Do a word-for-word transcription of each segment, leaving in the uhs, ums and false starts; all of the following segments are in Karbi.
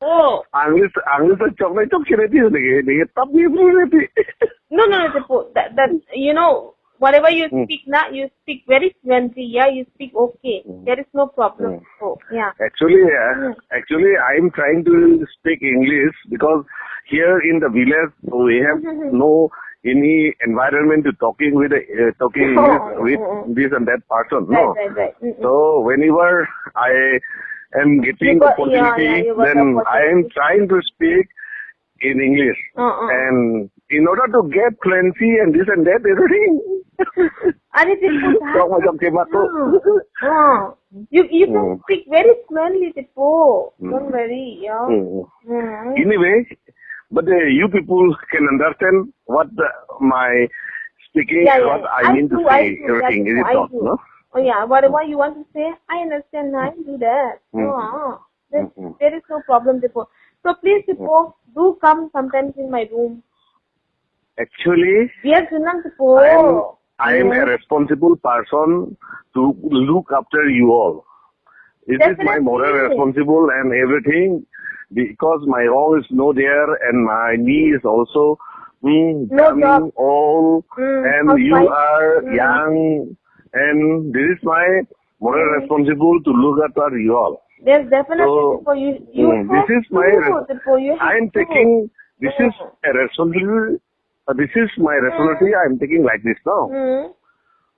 Oh. English, English to chok na chok chire ti lagi, lagi tap ni bro ti. No, no, no, Tepo. That, that, you know, whatever you Hmm. speak na, you speak very fluently, yeah, you speak okay. Hmm. There is no problem. Hmm. So, yeah. Actually, uh, Hmm. actually, I am trying to speak English because here in the village we have Hmm. no any environment to talking with uh, talking Oh, English with oh, oh. This and that person. Right, No. right, right. Mm-mm. So whenever I am getting You got- yeah, opportunity, yeah, you got then the I am opportunity. Trying to speak in English. Uh-uh. And in order to get fluency and this and that, everything. Are, Tepo, that- Talk macam ke matu. Hmm. Hmm. You you can Hmm. speak very fluently, Tepo. Hmm. Don't worry, yeah. Hmm. Hmm. Anyway, but uh, you people can understand what the, my speaking, Yeah, yeah. What I, mean do, to say, I do, everything. Yes, Is it I not? do. No? Oh yeah, whatever you want to say, I understand. I do that. Hmm. No, there, Hmm. there is no problem, Tepo. So please, Tepo, do come sometimes in my room. Actually, Yes, Junang, Tepo. I am, I am a Yes. Responsible person to look after you all. It is my moral Definitely. Responsible and everything because my wrong is no there and my knee is also mm, No coming job. All Mm, and you housewife. Are Mm. Young and this is my moral Mm. Responsible to look after you all. Yes, definitely, So, Tepo. You, you mm, this have is my to, res- Tepo. You have I am to. Taking this is Mm. A responsibility. Uh, this is my responsibility. I am taking like this now. Mm.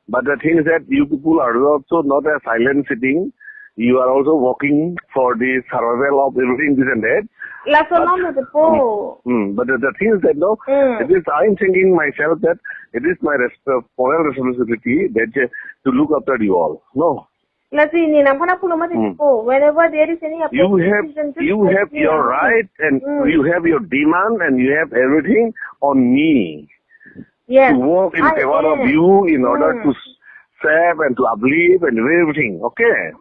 But the thing is that you people are also not a silent sitting. You are also working for the survival of everything, this and that. Laso But- no, no, Tepo. Mm, but the, the thing is that no, Mm. It is I am thinking myself that it is my resp- moral responsibility that uh, to look after you all. No. Lasi ne nangphan pulo mati, Mm. Tepo. Whenever there is any You opportunity, have then just you let have me your know. Right and Mm. You have your demand and you have everything on me. Yes. To work in I favor of am. You in order Mm. To save and to uplift and everything. Okay.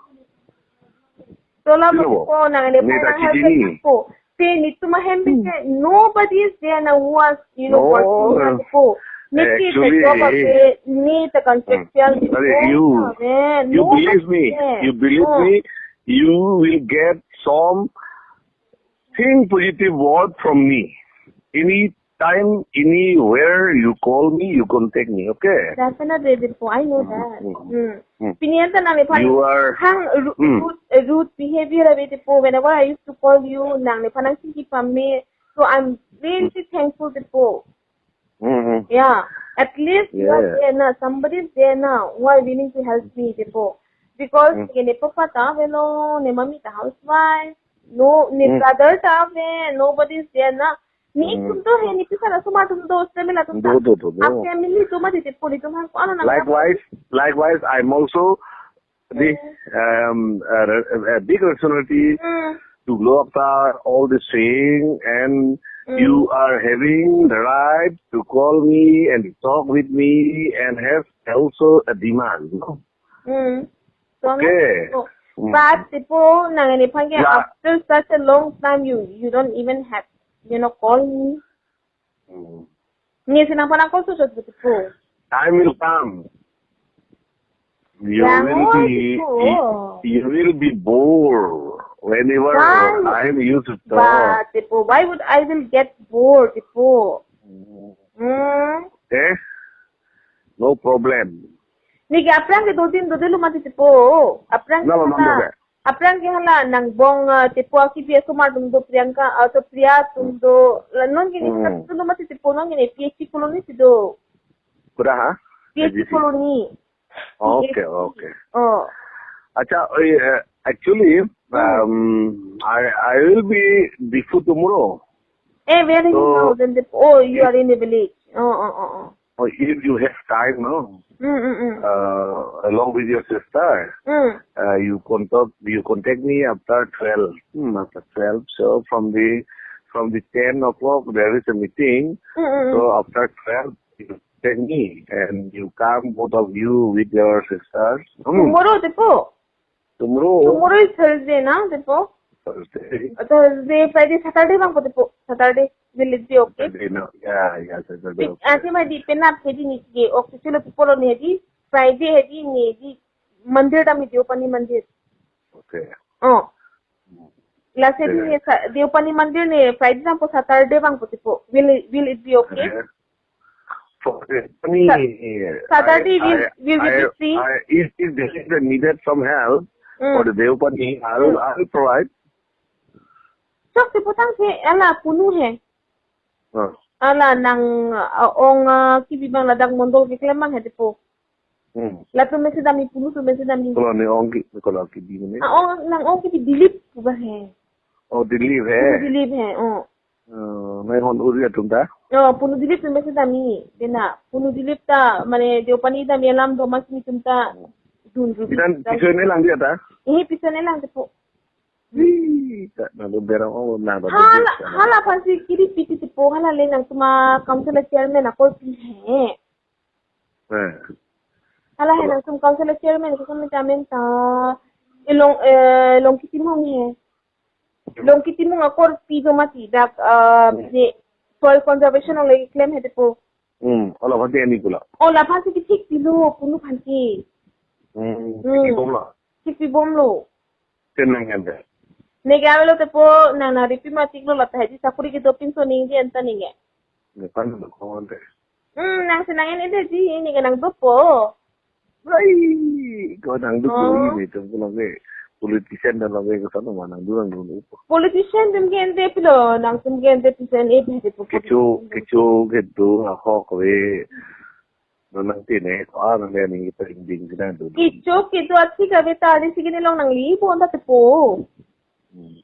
Tola Sino mo po? Po, nang ne Neta parang Chitini. Help Po. Te ni tuma hem bise, nobody is there now who was, you know, No. Working na Po. Niki the Actually, job ave, ni the contractual. Mm. Are, you, you believe me, you believe me, you will get some thing positive word from me. Any time, anywhere you call me, you contact me, okay? Definitely, Tepo. I know that. Mm, mm, Hmm. mm. Pini anta nang ne phan You are hang ru- Mm. rude, uh, rude behavior ave, Tepo. Whenever I used to call you, nang ne phan nang singki pame. So I'm really thankful, Tepo. Mm-hmm. Yeah. At least you are Yeah. There na. Somebody is there na who are willing to help me, Tepo. Because Mm. ne papa ta avelo, ne mami ta housewife. No, ne Mm. Brother ta ave, nobody is there na. Ni Mm. Tum to he, ni pisa na suma tum do, sila mila tum ta. Do, do, do, do. Ap family tum mati, Tepo, ni tum hang ko ano nang. Likewise, likewise, I'm also the um, a, a big responsibility Mm. To look after all the thing, and Mm. You are having the right to call me and talk with me and have also a demand. No? Mm. So, Okay. So, Mm. But Tepo, nang ne phan ke Yeah. After such a long time, you you don't even have, you know, call me. Mm. Ni si nang phan call so so, Tepo. Time will come. You Yeah, will oh, be Tepo. You, you will be bored whenever Why? I am used to talk. But Tepo, why would I will get bored, Tepo? Mm. Hmm. Eh? No problem. Niki aphrang ke do din do de lo mati, Tepo. Aphrang No, ke no, hala. no. Aphrang ke hala nang bong, uh, Tepo aki bi asomar tum do, Priyanka, uh, to Priya tum do. La non ke ni Hmm. Tum do mati, Tepo, non ke ni P H C colony si do. Kuda ha? P H C P H C. Colony. Okay, okay. Oh. Acha, uh, actually, Hmm. um, I I will be Diphu tomorrow. Eh, where are you So, now? Then the, oh, you are in the village. Oh, oh, oh, oh. Or if you have time, no, Mm, mm, mm. Uh, along with your sister, Mm. uh, you contact you contact me after twelve. Hmm, after twelve. So from the from the ten o'clock there is a meeting. Mm, mm, mm. So after twelve, you contact me and you come both of you with your sisters. Hmm. Tomorrow, Tepo. Tomorrow. Tomorrow is Thursday, na, Tepo? Thursday. Thursday, Friday, Saturday, bang, Tepo. Saturday, will it be okay? Saturday, no. Yeah, yeah, Saturday. Be- Okay. Ante ma di penap hedi ni ke, okay, chulo Tepo lo ni hedi, Friday hedi ni di, Monday ta mi di open ni Monday. Okay. Oh. Lasi, eh, ne sa-, Deopani Mandir ne Friday dampo, Saturday vangpo tipo. Will it, will it be okay? Eh, for the, I mean, Sa-, Saturday I, will, I, will we be I, free? I, if, if there is a needed some help, hmm, for the Deopani, I will, hmm, I will provide. Chok tipo tangte, hala punu he. Oh. Hala nang, ah, ong, ah, kebi abang ladak mondol keklem abang he tipo. Hmm. Latum mesi dam-i, punu atum mesi dam-i. Kalau ne ong ke, kalau kebi mane? Ah, ong, nang ong kebi Dilip pu abang he. Oh, Dilip he. Punu Dilip he, oh. Oh, nai hon uri atum ta? Oh, punu Dilip atum mesi dam-i. Dena, punu Dilip ta, mane Deopani dam-i alam do mas atum ta. Hmm. Dun ru. Pidan piso ne lang dia ta? Eh, piso ne lang tipo. Ih, tak nang do berang ong nang do. Hala, hala aphansi kiri piti tipo, hala le nangtum a-council chairman akorpi he. Eh. Hala he. Hala. Nangtum council chairman, council chairman ta, eh, Long, eh, Longki Timung he. Longki Timung akorpi do mati dak, eh, hmm, ne soil conservation along le keklem he tipo. Hmm, hala aphansi ani pula. Oh, la aphansi kethik pilo, punu aphansi. Hmm, hmm, kethik bomlo. Kethik bomlo. Ken nang ente. Neke avelo tipo, nang nang ripi matiklo, la tahai sakuri kedo pinso ningje anta ningje. Ne pan do ko ente. Hmm, nang si nang en-e detji, neke nang dopo. Ai, ko nang dopo, oh, ini tum ko lage politician dan lage ko sana ma nang do nang dopo. Politician atum ke ente pilo, nangtum ke ente pisen e pe tipo. Kecho, kecho kedo ahok ave. Non nang tine, ko a nang le ning kita ding ding kita do. Kecho kedo athik ave ta, ari si kene long nang lipo anta tipo. Hmm.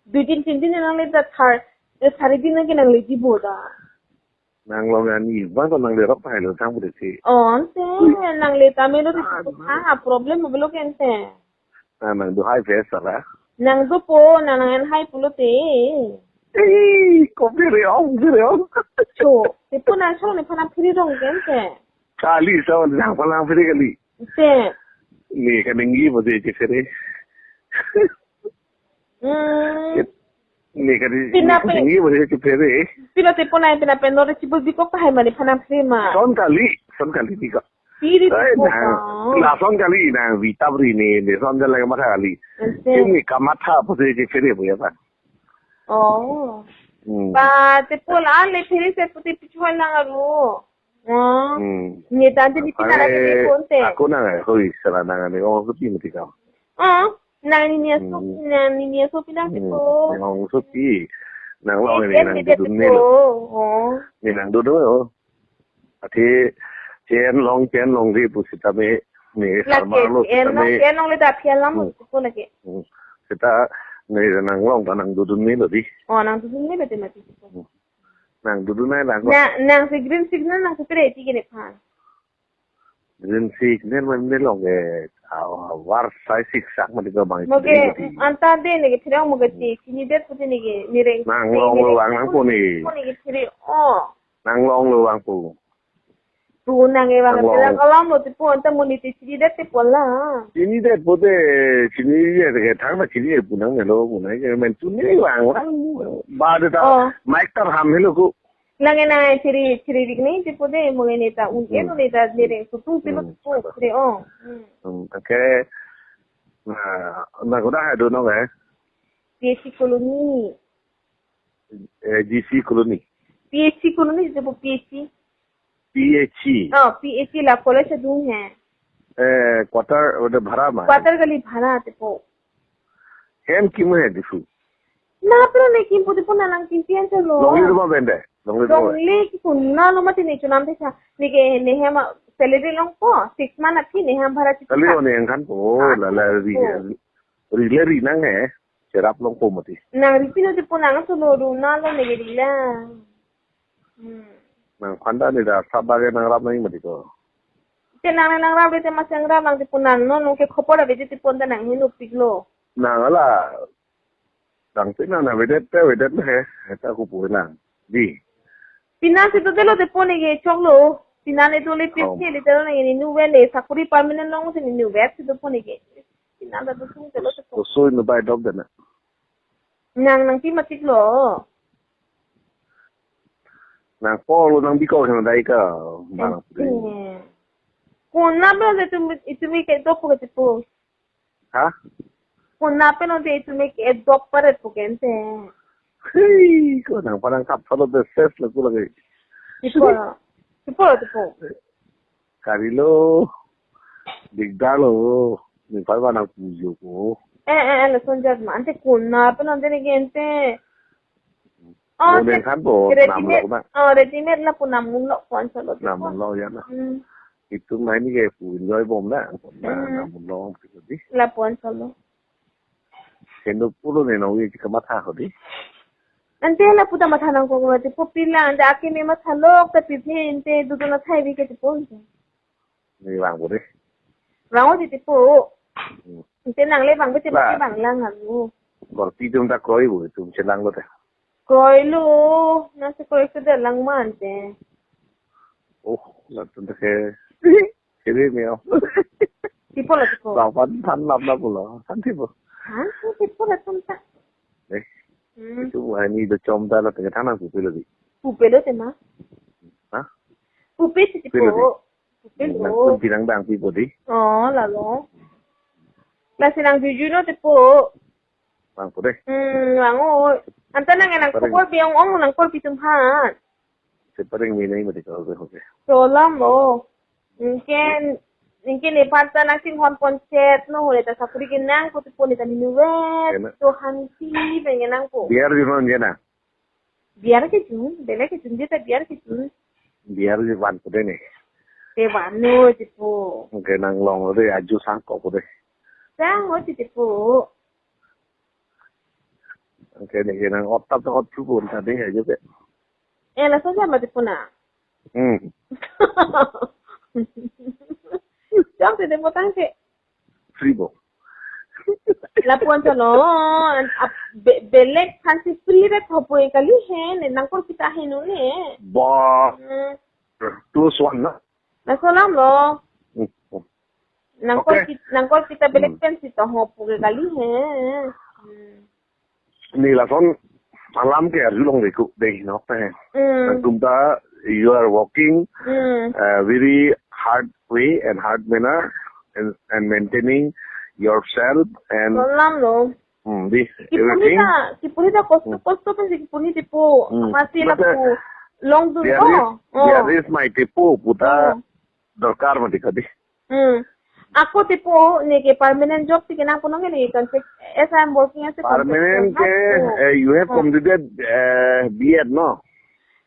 Dui din tin din nang le ta thar, eh, sari din nang ke nang leji bo ta. Nang long ani bang to nang le rok tahai lo thang pute si. Oh, ante, nang le tame lo, ah, ha, problem avelo ke ente. Nang, nang do hai phe sala. Nang dopo, nang nang en hai pulote. Eh, ko phere ong, phere ong. Cho, tipo nang cho nephan nang phere rong ke ente. Kali so, nangphan nang phere kali. Te. Ne kaningje pute chephere. Hmm. Ne kali, pina ne pe-, kaningje pute chephere. Pina te ponai, pina pen nor chibul bikok tahai mane phan nang phere ma. Son kali, son kali bikok. Piri ai, bikok nang, ta. Lason kali nang vita bri ne, ne son jalan kamatha kali. Ante. Ini kamatha pute chephere puya pa. Oh. Hmm. Ba, te pol ale phere se pute pichuan lang aru. Oh. Hmm. Ni tante ni pinara ke, ai, konte. Ako nang, hoi, sala nang ani, oh, kuti mati kam. Oh, nang nini aso, hmm, nang nini aso pinang, hmm, tipo. Nang aso pi. Nang long, eh, ini nang dudun ne lo. Oh. Ni nang dudun lo. Athe, chen long, chen long di pusitame, ni lake, sarma lo, chen long, sitame. Chen long le ta aphi alam, hmm, tipo lake. Hmm. Sita, ni nang long ta nang dudun ne lo di. Oh, nang dudun ne lo te mati, tipo. Hmm. Nang dudun nai lang ko. Na, nang si green signal nang si phere ti ke nephan. Green signal mane long ke, ah, war sai siksak mati ko bang. Mo ke, phere ti. Anta de neke phere mo ke ti, chini det pute neke, nireng. Nang long lo vang nangpo ne. Mo neke phere, oh. Nang long lo vangpo. Tu nang e vang, nang long. Pherang alam lo tipo, anta mo ne te chini det tipo la. Chini det pute, chini det ke thang na chini e pu nang ne lo, mo nai ke men tu ne vang vang. Ba de ta, oh, mic ta ham helo ko. Lang e nang chiri, chiri dik ne tipo de, mo ne ta un, hmm, eno ne ta nireng sutung pilo, hmm, tipo, phere, oh. Hmm. Hmm, okay. Na, na ko da hai do no ke? P H C colony. Eh, G C colony. P H C colony, tipo P H C. P H C. Oh, P H C la college adung he. Eh, quarter, udah bhara ma? Quarter kali bhara tipo. Hem kim he disu. Na, pero ne kimpo tipo na nang kimpi an chalo. Longle rumah bende. Longle rumah. Longle ki kunna lo mati ne chunam te cha. Neke ne hem salary longpo, six month aphi ne hem bhara chitha. Kali one yang kan po, ah, la la ri, po. Ri le ri nang he. Cherap longpo mati. Nang ri pino tipo nang solo ru na lo neke ri la. Hmm. Nangphan ta ne da sab bage nangrap nang mati ko. Te nang nangrap le te mas nangrap nang tipo nang non nung ke khopor ave je tipo ta nang hinu piklo. Nang ala nang te nang na vedet te vedet he. Heta ko pu nang. Di. Pina si to delo tipo neke choklo. Pina ne to le pip, oh, ke le delo neke ne nu vele sakuri permanent long si ne nu vet si tipo neke. Pina ta to sung delo tipo. To soi no bai dok dana. Nang nangpi matik lo. Nang polo nang biko kena dai ka. Bang. Ente. Kona bro de tum, itum ke to pu ke tipo. Ha? Konat pen ante itum ke adopt paret pu ke ante. Hei, ko nang panang kap solo de ses lo ku lagi. Tipo, tipo, tipo. Karilo, digdar lo, ningpal ba nang pujo ko. Eh, eh, eh, lason jat ma, ante konat pen ante ne ke ante. Oh, mo ante neng kan po, readymade, nam lo na. Oh, readymade lapu nam unlo pu an solo. Nam unlo ya na. Hmm. Itum nai ni ke pu enjoy bom na, na, hmm, nam unlo gitu di. Lapu an solo. Sendo pulo ne nong wi kamatha ho di. Ante lapu ta matha nangkok mati pu pila, ante akimi matha lok ta piphe ante dudun athai bi ke tipo ante. Ne vang bo de. Vang o di tipo. Hmm. Ante nang le vang bete. Ba, bete vang lang alu. Korpi atum ta kroi bo, itum chelang lo te. Kroi lo, nang si kroi ke dalang ma ante. Oh, latum ta ke. Kiri neo. Tipo lo tipo. Bang pan than lap lap lo. Than tipo. Than tipo latum ta. Eh. Hmm. Itum ani do chom ta la tengah than nang pupe lo di. Pupe lo tema. Hah? Pupe si tipo. Pupe lo di. Pupe lo. Nang pun pinang dang tipo di. Oh, lalo. Lasi nang juju no tipo. Vang po de. Hmm, vang o. Ante nang nang paring. Khobor bi ong-ong nang korpi atum aphan. Se paring mi nai mati ko ho ke. Solam lo. Ningke, ningke nephan ta nang chinghon pon chet no hole ta sakuri ke nang ko tipo ne ta minuet. Kena. To hansi pen ke nang ko. Biar di non kena. Biar ke jun, bele ke jun dia ta biar ke jun. Biar di van po de ne. Te van no tipo. Oke, nang long lo de aju sang ko po de. Sang o tipo. Oke, ne ke nang ot tap ot phu pon ta de ajo ke. Eh, lason jat ma tipo na. Hmm. Jam te de mo tang ke. Free bo. Lapu an chalo, an, ap, be, belek fancy free re thopo e kali he, ne nang korpi ta he no ne. Ba. Hmm. Plus one na. Na solam lo. Hmm, hmm. Nang kor, okay, kit, nang korpi ta belek, hmm, pen si to ho pu ke kali he. Hmm. Ne lason alam ke arjulong de ku de no pe. Hmm. Nangtum ta, you are working, hmm, uh, very hard way and hard manner and, and maintaining yourself and solam lo. Hmm, di, kipu ni everything. Ta, kipu ni ta kosto, hmm, kosto pen si kipu ni tipo. Hmm. Masi, but, uh, lapu longdun there ko. Is, oh, there is my tipo pu ta. Oh. Dorkar mati kadi. Hmm. Ako tipo, ne ke permanent job si ke nang punong ke ne ke contract, as I am working as a contractor, permanent ke, na, eh, you have, oh, completed, eh, B Ed, no?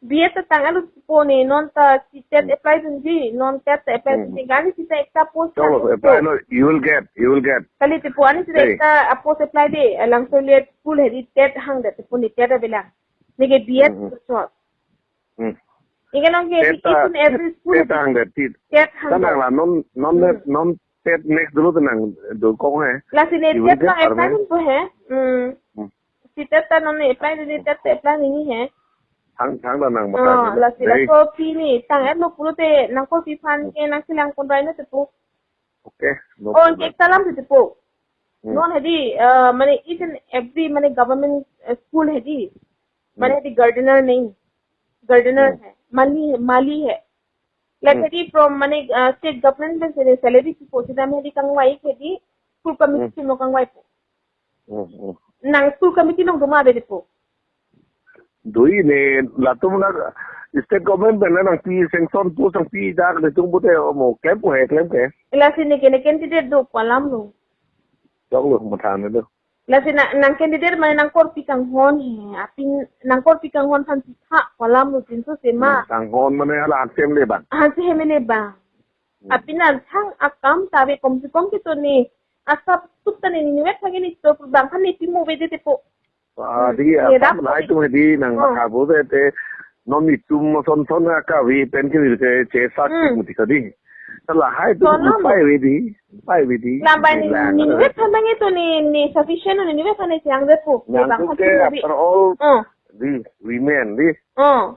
B Ed ta tang alu tipo ne, non ta si tet, hmm, apply dunji, non tet ta apply, hmm, dunji, kali sita ekta post. Chalo, na, apply, no, you will get, you will get. Kali tipo, ani sita, hey, ekta, ah, post apply de, eh, Langsoliet school hedi tet hang de, tipo ne tet abelang. Ne ke B Ed, hmm, hmm, short. Hmm. Ingke nong ke tet di ta, each and every school tet hang de tet. Tet hang de. Tanang la non, non, hmm, non tet next dulu tenang do kong he. Lasi ne tet nang apply ni po he. Hmm. Hmm. Si tet ta non ne apply ni, tet ta apply ni he. Thang, thang da nang mata. Oh, lasi la so pi ni tang et lo pulote nang korpi aphan ke nang silang pon rai na tepu. Okay, no problem. Oh, ke salam tepu. Hmm. Non hedi, uh, mane each and every mane government, uh, school hedi. Mane, hmm, hedi gardener nahi. Gardener, hmm, hai. Mali, mali hai. Like, hmm, hedi from mane, uh, state government pen se salary si po, sita hedi kangvai hedi school committee, hmm, si mo kangvai po. Hmm, hmm. Nang school committee along do ma ave tepu. Do-i ne latum na state government pen nangpi sanction pu nangpi dak netum pute mo klem pu he klem ke. Lasi ne ke ne candidate do pu alam lo. Dok lo matha ne do. Lasi na, nang candidate mane nang korpi kanghon he. Apin nang korpi kanghon aphan si tha pu alam lo jinso sema. Hmm, kanghon mane hala ansem le bang. Ansem le bang. Hmm. Apin nang thang akam ta ave kom si kom ke to ne. Asap suk ta ne ni vet thang ni to bang aphan ne pi mo ave de tepu. Ah, hmm, di, ne apa dap menai ko tu di nang, oh, matha bo te, non itum son son ka ave pen ke ke che sak, hmm, muti kadi. Lahai tu, sono, pai ave di, pai ave di. Lambai ni, lang ni, ada. Ni vet thang bang itu ni, ni sufficient ni, ni vet thang ni siang vet pu. Yang bang tu ke, after all, oh, di women di. Oh.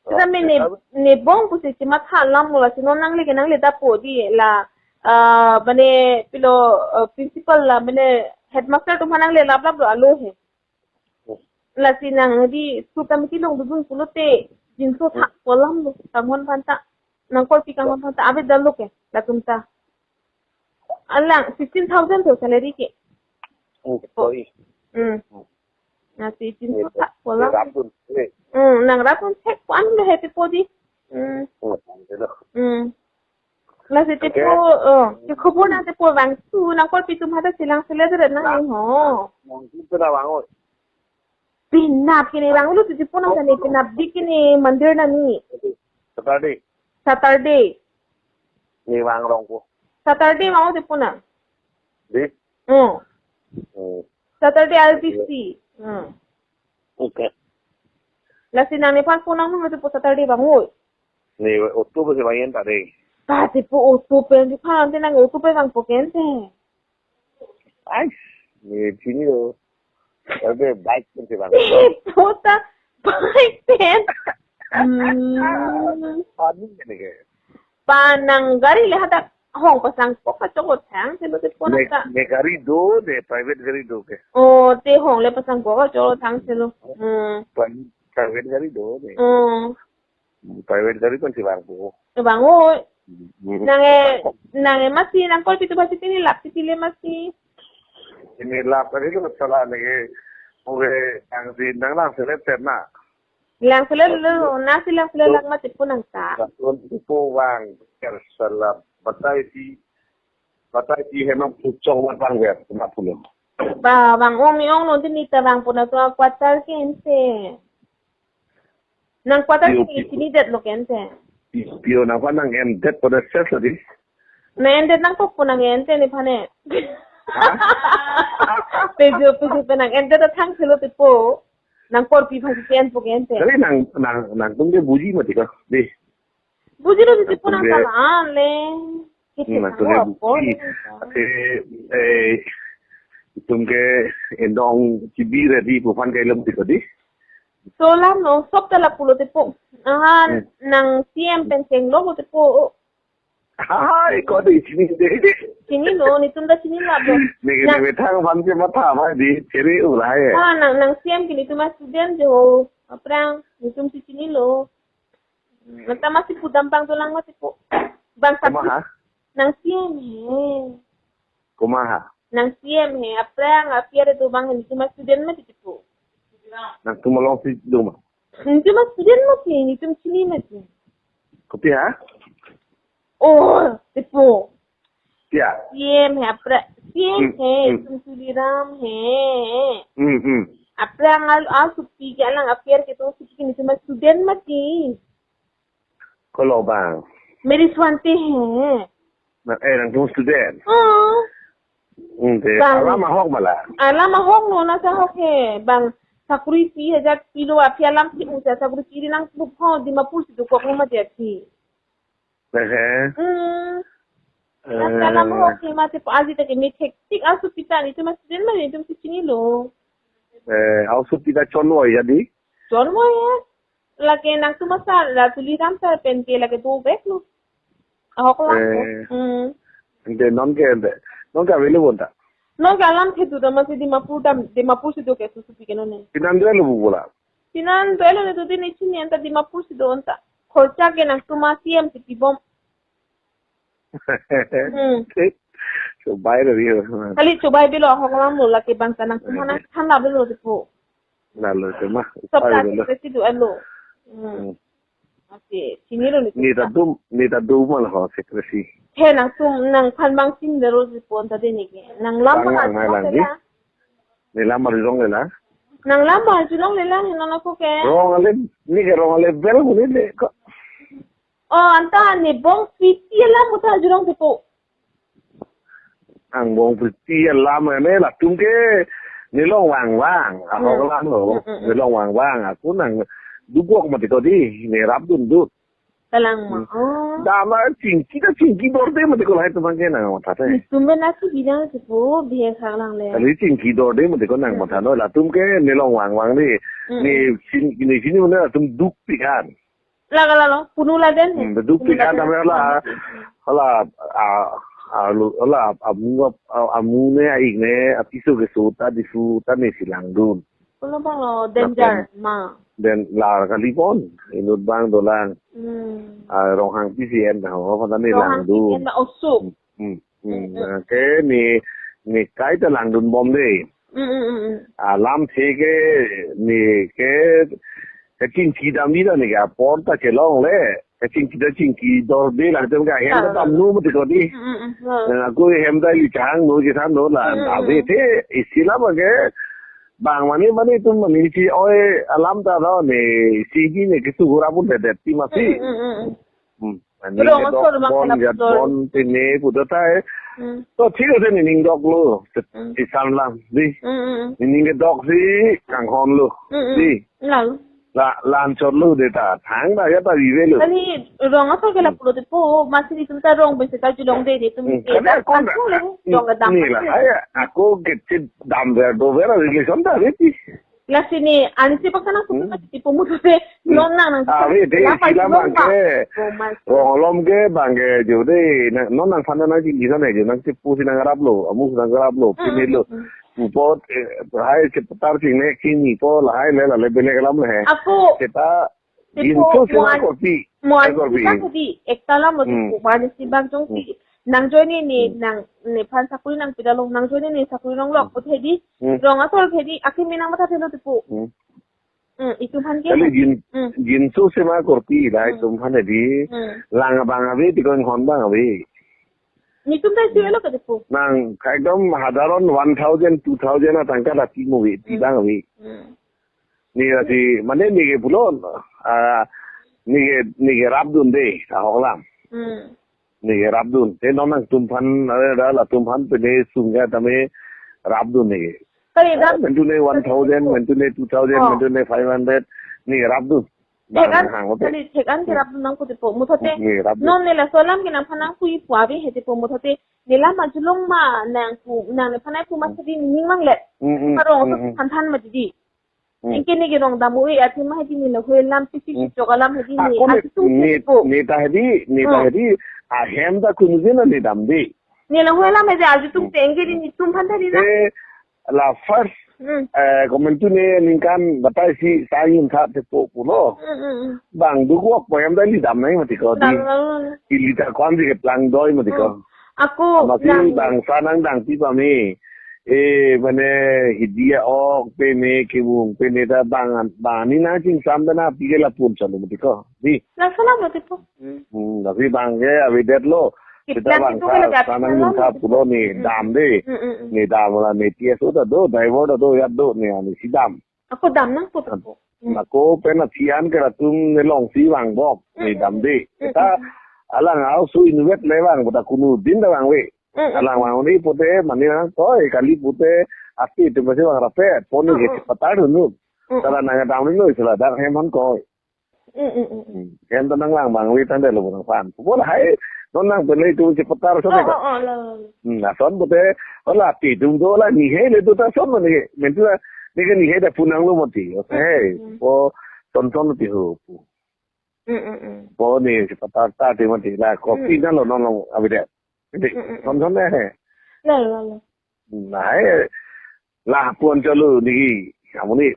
Sita mane, ne bong pusi chimatha alam lo, lasi non nangle ke nangle dap po di la, ah, mane pilo, ah, principal la mane headmaster atum aphan nangle laplap lo alo he. Lasi nang di school committee along dodun pulote jinso tha pu alam lo kanghon aphan ta. Nang korpi kanghon aphan ta ave dam lo ke latum ta. Alang sixteen thousand to salary ke. Oh, sorry. Hmm. Lasi chinthak-thak po lang. Rap dun, eh. Hmm, nangrap dunthek po an lo hepi po di. Hmm. Oh, tangte lo. Hmm. Lasi te po, oh, ke khobor nang te po vangthu, nang korpi atum hadak chelang selet ret nang ho. Nang tu pena vang oi. Penap kene vanglo te po nang tane penapdik kene mandir nani. Saturday. Saturday. Ne vang rong po. Saturday vang te po nang. Di? Hmm. Hmm. Saturday R B C. Hmm. Okay. Lasi nang nephan po nang nung te po Saturday vang oi. Ne auto bus vang en ta de. Ta te po auto pen di phan te nang auto pen vang po ke ante. Ai, ne chini lo. Ante bike pen si vang. Te po ta bike pen. Hmm. Ani ne ke. Ba nang gari le hadak hong pasang kok kachok thang selo te po nang ta. Ne, ne gari do, ne private gari do ke. Oh, te hong le pasang kok kachok thang selo. Hmm. Pri-, private gari do ne. Hmm. Private gari pen si vang po. Vang oi. Hmm. Nang e, nang e masi, nang korpi atum aphan si pini lap si pile masi. Pini lap kali lo sala ne ke. Oke, nang si nang lang selet set na. Lang selet lo, nasi lang selet lang mati po nang ta. Satu itu vang, ker salam. Batai si, batai si henok pucong mat vang ker, kena pulo. Ba, vang ong mi ong lo, tini ta vang po nang to quarter ke ante. Nang quarter ke ante. Pio, pio. Chini det lo ke ante. Pio, pio nangphan nang en det po nang ses tadi. Nang en det nang kok po nang ante nephan e. Ha? Pejo, pejo pen nang en det ta thang selo te po. Nang korpi aphan si en po ke ante. Kali nang, nang, nangtum ke buji mati ko, di. Buji lo te po nang, nangtum ke kalang le. Kita nangtum ke buji. Ante, eh, itum ke endong chibi ready po aphan kai lo mati ko di. So lam no, sop ta lapu lo te po. Aha, hmm, nang C M pen chenglo te po. Hai, ko di chinine. Chinilo, netum ta chinilo abang. Ne ke nang, ne methang aphan ke matha ba di, chere ulai. Ah, nang, nang C M ke netum a-student jo, aphrang, netum si chinilo. Nang ta masi pudam bang dolang mati po. Bang satu. Komaha? Nang C M he. Komaha? Nang C M he, aphrang, aphi are do bang, netum a-student mati po. Nangtum alongsi do ma? Netum a-student mati, netum chini mati. Kopi ha? Oh, te po. Pia? C M he, aphrang, C M, hmm, he, hmm, netum Tuliram he. Hmm, hmm. Aphrang al, al supi ke alang aphi are kedo supi ke netum a-student mati. Kolo bang? Mary Swante he. Na, eh, nangtum student? Oh. Hmm, te bang. Alam ahok ma la? Alam ahok no, nasa ahok he. Bang sakuri pi hajar pilo aphi alam si usa sakuri pi nang buk ho Dimapur si dokok ma dia si. Ehe. Hmm. Eh. Nasa alam ahok he mati po aji ta ke methek tik asu pita netum a-student ma netum si chinilo. Eh, asu pita chonvoi ya di? Chonvoi ya. Lake nangtum asar, la Tuliram sar pen ke lake dovek lo. Ahok lang ko. Eh. Hmm. Ante non ke ante. Non ke available ta? Non ke alam thedu ta masi Dimapur dam, Dimapur si do ke susupi ke non ne. Pinan doi lo bu bola? Pinan doi lo ne tu di ne chini anta Dimapur si do anta. Khorcha ke nangtum a-C M si pibom. Hmm. Chobai lo ri ho. Kali chobai bilo ahok lang lo lake bangsa nangtum aphan nang than la bilo te po. La lo te ma. Sop upai ta lo. Te si do alo. Hmm. Hmm. Ante, chinilo ne. Ne ta dum, ne ta dum ma la ho secrecy. He nangtum, nangphan bang chinilo te po anta de ne ke. Nang lam bang ma lang, nang lang di. Ne lam arjulongle la. Nang lam arjulongle la, he non ako ke. Rong ale, ne ke rong ale bel ko ne le ko. Oh, anta ne bong priti alam ko ta arjulong te po. Angbong priti alam ne latum ke nelong vangvang. Ahok lang lo. Hmm, hmm, hmm. Nelong vangvang. Ako nang dubok mati ko di. Ne rap dundut. Kalang ma. Hmm. Oh. Dama chingki ta chingki dorde mati ko lahai tum ke nang matha te. Netum mena si bilang si po bihe khang lang le. Kali chingki dorde mati ko nang matha no. Latum ke nelong vangvang di. Hmm. Ne chin, ne chini mane latum dukpik an. Laga lalo, punu laden he. Hmm, dukpik an tame hala, hala, a, a, lo, hala, amu, a, amu ne, a-ik ne, apiso keso ta, disu ta ne si langdun. Pulo bang lo, danger, lapen ma. Den lar kali pon, inut bang dolang. Hmm. A, Ronghangpi si en ta ho, aphan ta ne langdun. Ronghangpi si en ta osuk. Hmm, hmm, hmm. Hmm, hmm. Na ke ne, ne kaita langdun bom de. Mm, mm, mm, mm. Alamthe ke, ne ke, kachingki damji ta ne ke apor ta chelongle. Kachingki ta chingki dorde, latum ke ahem ta Ah. damlo mati ko di. Mm, mm, mm. Ah. Eh, ako hem ta ili chehanglo, chethanglo la. Mm, mm, mm. Ave the, isi alam ke, bang mane mane itum mane si oi alam ta lo ne, si di ne kesu gura pun dedet ti masi. Mm, mm, mm, mm. Hmm. Ani Rong kedok asor bang bon, kedap jat dor. Bon, tene, pudo tai. Hmm. To thik ase ne ning doklo. Hmm. Isan lang, di. Hmm, hmm, hmm. Ning kedok si kanghon lo. Hmm, hmm. Di. Lang. La, lan chot lo de ta. Thang da ya ta vive lo. Kali rong asor ke la Hmm. pulo te po, masi itum ta rong besi ta julong de, de itum Hmm. ke Kali dam akon kan da. pulo, Hmm. rong kedam Ni kan la, pulo. Hai, ako ke chit dam ver do ver relation ta re ti. Lasi ne, ansi bak kanang Hmm. putu mati po mutute, Hmm. non nang nang Ah, wait, eh, lama sila julong bang ba. Ke. Oh, mas. Rong alom ke bang ke jo de, na, non nangphan nangji gisa ne jo, nangchipu si nangraplo, amu si nangraplo, Hmm, pini lo. hmm, hmm. Pupot, eh, hai chepatar chingnek chinipo, lahai le, lale belek alam le he. Ako. Seta, Tipo, ginso sila mo an-, korpi. mo an-, Ai, korpi. Sibak di, ekta alam lo Hmm. tipo, mo an-, sibak jongsi. Hmm. Nangjoine ne, Hmm. nang, nephan sakuri nangpidalong, nangjoine ne sakuri longlok, Hmm. puthe di, Hmm. rong asor phe di, akimi nangmathathelo tipo. Hmm. Hmm, itum aphan ke Kali he. gin-, Hmm. ginso sima korpi, dai Hmm. itum aphan di. Hmm. Lang abang ave, tikon hon abang ave. Netum ta isi Hmm. elo ke tipo. Nang, ekdom hadaron one thousand, two thousand atangka ta ti mo ave, ti Hmm. abang ave. Hmm. Ne lasi, mane ne ke pulo, ah, ne ke, ne ke rapdun de, ahok alam. Hmm. Ne ke rapdun. Te non nangtum aphan, are da latum aphan pene sungga tame rapdun ne ke. Kali Ah, dak mentune one thousand, mentune two thousand, Oh. mentune five hundred, ne ke rapdun. Bang Thekan, hang ote. Kali thekan ke Hmm. rapdun nangpu tipo. Muthote, Hmm, ne rapdun. non ne laso alam ke nangphan nangpui pu ave he tipo. Muthote, ne la ma julong ma nangpu, nang nephan nangpu ma Hmm. sadi ning manglet. Hmm, hmm, Arong hmm, so hmm. than than ma didi. Hmm. Anke ne ke rong dam-o-e athema hedi ne lahei alam pisi Hmm. chok alam hedi ne Ako ne, ati tung ne, tipo. Ne ta hedi, ne ta Hmm. hedi, ahem ta kunujena ne damde. Ne lahei alam hedi aju tung Hmm. te anke di netum aphan ta di na. Eh, la first, Hmm. eh, komentu ne ningkan batai si sayun tha te po pulo. Hmm, hmm, hmm. Bang dukok po hem ta ili dam nai mati ko di. Dam, dam, dam. Ili ta kwan si keplang doi mati ko. Hmm. Ako Masi nang bang sanang dang ti pame. Eh, mane hidia ok pene kevung pene ta bang, bang ni nangchingsam ta na pike la pun chalo mati ko. Di. Laso alam lo tipo. Hmm. Hmm, tapi bang ke avedetlo. Kita Kita bang tipo sa, ke lagi sanang alam nung lo ta tipo. Pulo ne Hmm. dam de. Hmm, hmm, hmm. Ne dam la ne T S O ta do, driver ta do, ya do ne ani si dam. Ako dam nangpo An-, tipo. Hmm. Ako pen athian ke latum ne longsi vangbom, ne Hmm, hmm, dam de. Hmm, Kita hmm, hmm. alang au su inutvet le vang, bota kunudin ta vangve. Mm, mm, Alang mm. Vangni pute mane nang toi kali pute ati tu masih vang rapet. Pon Mm, ni mm. Chepatar dun. Mm, mm. Sala nang dam ni noi sala dak hem han koi. Mm, mm, mm, mm. Hmm. Hem ta nanglang vangve tangte lo nangphan. Pon hai non nang penle tu chepatar so Oh, ka. Oh, oh, lo, lo, lo. Hmm, ason pute ola ati tu do la ni he le tu ta son mane. Mentu la ni ke ni he da punang lo mati. Mm, Hey, mm. Po son son ti ho. Mm, mm, mm. Po ni chepatar ta ti mati la kopi Mm. na lo non lo abi de. Hindi. Mm, mm, mm. Thon thon eh. Lo, lo, lo. Nai, la pon chalo ni, amu ni.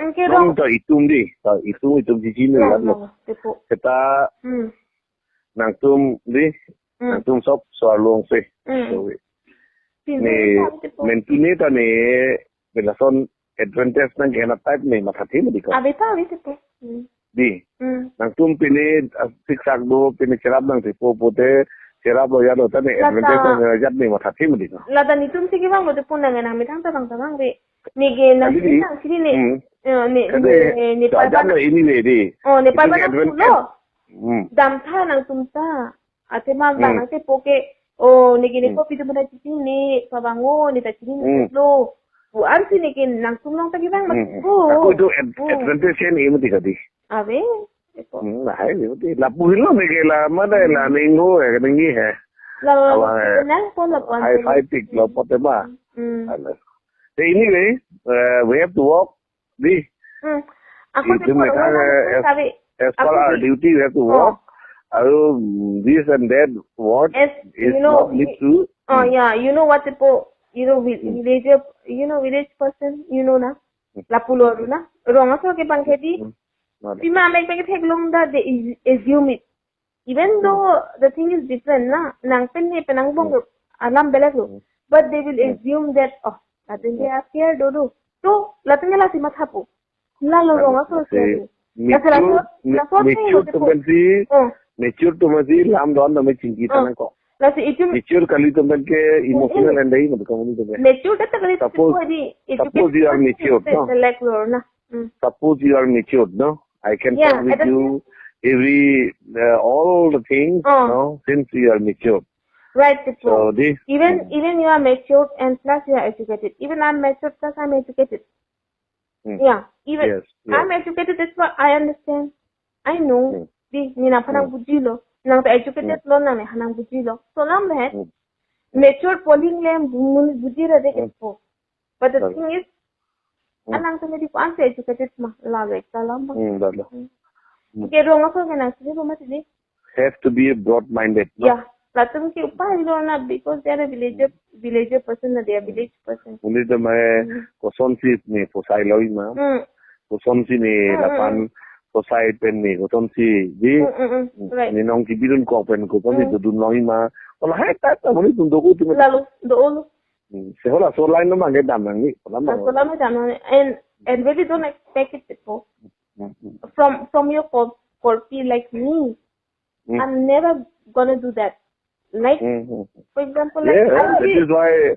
Ang kiro. Nong to itum di, to itum, itum di sino Lo, yan lo. Lo, tipo. Kita Hmm. nangtum di, Hmm. nangtum sop, so along se. Hmm. So, Pintu ni, sa, tipo. Mentu ni ta ni, belason advantage nang kena type ni, matha thim di ko. Abi ta, abi tipo. Hmm. Di. Hmm. Nangtum pini, ah, siksak do, pini cherap nang tipo pute, cherap lo ya lo ta ni, Lata. Advantage nang jat ni matha thim di ko. Lata netum si kevang lo tipo nang nang methang ta vang ta vangve. Neke nang Kali di. Sini nang sini ni. Hmm. Eh, ni, Kali ni, ni, ni ta jam parban. Lo ini ni di. Oh, ni Itu parban ni nang advantage. Pulo. Hmm. Dam tha nangtum ta. Athema bang Hmm. ate poke, oh, neke ne Hmm. kopi tu mana cicing ne, pabang o, ne ta cicing Hmm. ne lo. Bu an si neke nangtum long ta kevang Hmm. Mas. Oh. Aku itu ad-, Oh. Advantage ni mati kadi. Abe, eko. Hmm, nah, ini mati. Lapu hilo neke la, mana la Hmm. ningho ya, ninggi he. La, la, Awang la, he. Nang pon la pon High pon. Five tik, lo pot tema. Hmm. Alas. So anyway, uh, we have to work. Di. Hmm. Aku Itu tu mereka orang as, sabi, as per aku our di duty, we have to Oh. work. Aru, mm, this and that, what As, is you know, not need to. Oh, Hmm. Yeah, you know what tipo, you know, vi-, Hmm. Village, you know, village person, you know na? Hmm. Lapulo na? Rong asor ke bang khedi. Hmm. Not Pima mek mek theklong ta, they is-, assume it. Even Hmm. though the thing is different na, nang pen ne penang bong Hmm. alam belek lo. Hmm. But they will Hmm. assume that, oh, Latum ke affair do do. To, latum ke lasi mathapo. Lalo rong aso lasi ke. Mature, laso, ma-, laso mature atum pensi, oh, mature atum pensi lam do-an tame chingki, oh, tangko. Lasi itum mature kali atum pen ke emotional, hmm, and dei madu kamu atum pen. Mature ta kali. Suppose, suppose you are mature, no? Like lo na. Hmm. Suppose you are mature, no? I can, yeah, talk with you every, uh, all the things, oh, no? Since you are mature. Right, Dipo. So this, even, hmm, even you are matured and plus you are educated. Even I'm matured plus I'm educated. Hmm. Yeah, even, yes, yes, I'm educated, that's what I understand. I know. Hmm. Di, ne nangphan, hmm, nangbuji lo. Nang ta educated, hmm, lo, nang nephan nangbuji lo. So lam le. Hmm. Mature pu aling le, mun buji ra de, hmm, ke po. But the, lalo, thing is, hmm, alangtum ke di ko-an si educated ma, lalo ekta lam abang. Hmm, lalo. Hmm. Hmm. Ke rong aso ke nang sini rumah sini. Have to be a broad minded, no? Yeah. Latum ke upai lo na, because they are a villager, hmm, villager person na, they are, hmm, village person. Monit atum, hmm, kosonsi ne posai loi ma. Hmm. Kosonsi ne, hmm, hmm, lapen, hmm, posai pen ne kosonsi di. Hmm, hmm, hmm. Hmm. Right. Ne nong kebidun kok pen kosonsi, hmm, dodun loi ma. Ola hai ta ta monit atum do ko tu. Lalo, do lo. Hmm, si halaso line lo abang ke dam nangji, hala abang. Halaso line lo dam nangji. And, and really don't expect it, Dipo. Hmm, hmm. From, from your cor-, korpi like me, hmm, I'm never gonna do that. Like, hmm, hmm, for example, like, yeah, I that really is why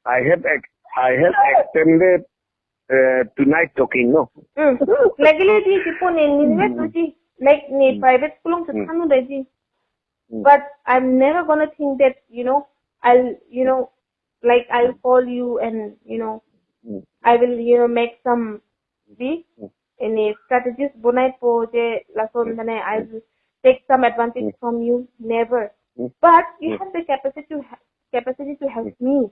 I have ex-, I have extended, uh, tonight talking, no? Hmm. Lagi le di, Dipo, ne, ne, hmm, ne, di. Like, ne, hmm, private school along, hmm, chethan un-e di. Hmm. But I'm never gonna think that, you know, I'll, you know, like, I'll call you and, you know, mm, I will, you know, make some, di, mm, any strategies bonaipo je lason, mm, mane, I, mm, will take some advantage, mm, from you. Never. Mm. But you, mm, have the capacity to ha-, capacity to help, mm, me.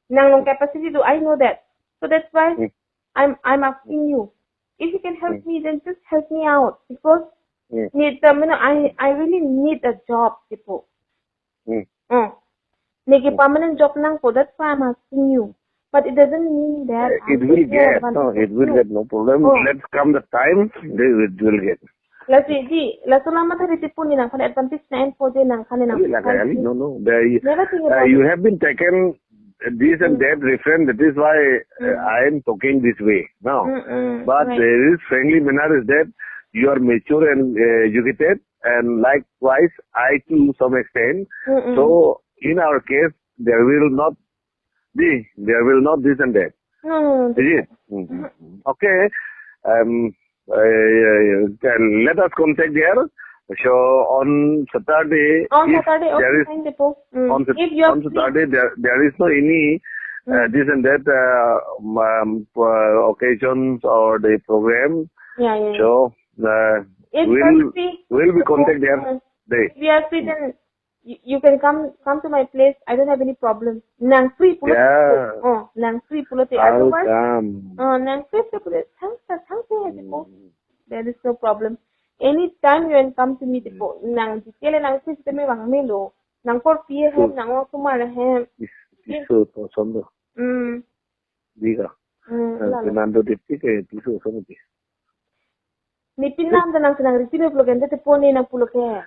Nang along capacity do, I know that. So that's why, mm, I'm, I'm asking you. If you can help, mm, me, then just help me out. Because, mm, need the, you know, I, I really need a job, Dipo. Mm. Mm. Neke, mm, permanent job nangpo, that's why I'm asking you. But it doesn't mean that, uh, it will get, no, it will get, no problem. Oh. Let's come the time, they, it will get. Lasi di, laso alam matha, Dipo, ne nangphan advantage na-enpo je nangphan, ne nangphan. Kali, kali, no, no. They, never think, uh, about it. You have been taken this and, mm, that reference. That is why, uh, mm, I am talking this way now. Mm, mm, right. But there is friendly manner is that you are mature and, uh, educated, and likewise I to some extent. Mm, mm. So in our case, there will not be, there will not this and that. No, no, no. Is it? Mm-hmm. Mm-hmm. Okay. Um, uh, uh, then let us contact there. So on Saturday, on Saturday, okay, fine, Dipo. Mm. On Sat-, if you are free, on Saturday, there, there is no any, uh, mm, this and that, uh, um, um, uh, occasions or the program. Yeah, yeah, yeah. So, uh, if we'll, we'll be contact there. Mm. Day. If you are free, mm, then you, you can come, come to my place. I don't have any problem. Nang free pulote. Yeah. Oh, nang free pulote. I'll come. Otherwise, oh, nang free pulote. Thanks, sir. Thanks, sir, Dipo. Hmm. There is no problem. Anytime you can come to me, Dipo. Hmm. Nang detail nang free sitame vang melo. Nang korpi ahem, hmm, nang osomar ahem. Is, is so awesome though. Hmm. Di ka. Hmm, eh, lalo. Fernando Dipti ke piso sama di. Ne pin nang ta nang, nang ripin pulo ke, ante Dipo ne nang pulo ke.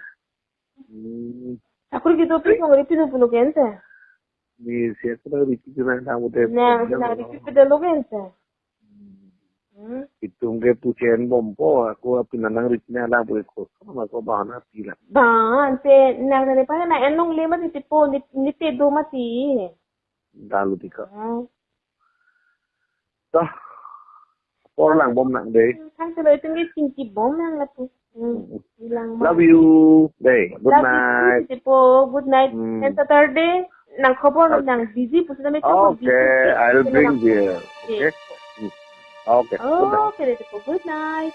Hmm. Aku ke dopik nang ripin pulo ke ante. Ne siap nang ripin nang, nang udah. Nang, nang ripin lo ke ante. Hmm. Hmm. Itum ke puchen bompo, aku apin nang ripin nang pulo ko, sama ko bahana pila. Ba, ante nang ne pa nang enlongle mati Dipo, ne, ne te do mati. Dalu di ka. Hmm. Dah. Apor langbom nang dei. Hmm, thank you, lo, itum ke chingkibom nang lapu. Hmm. Hmm. Bilang ma. Love you dei. Good night. Love you too, Dipo. Good night. Hmm. And Saturday, nang khobor, okay, nang busy pusitame, okay, busy. I'll bring there. Okay? Yes. Hmm. Okay. Good night. Okay, Dipo. Good night.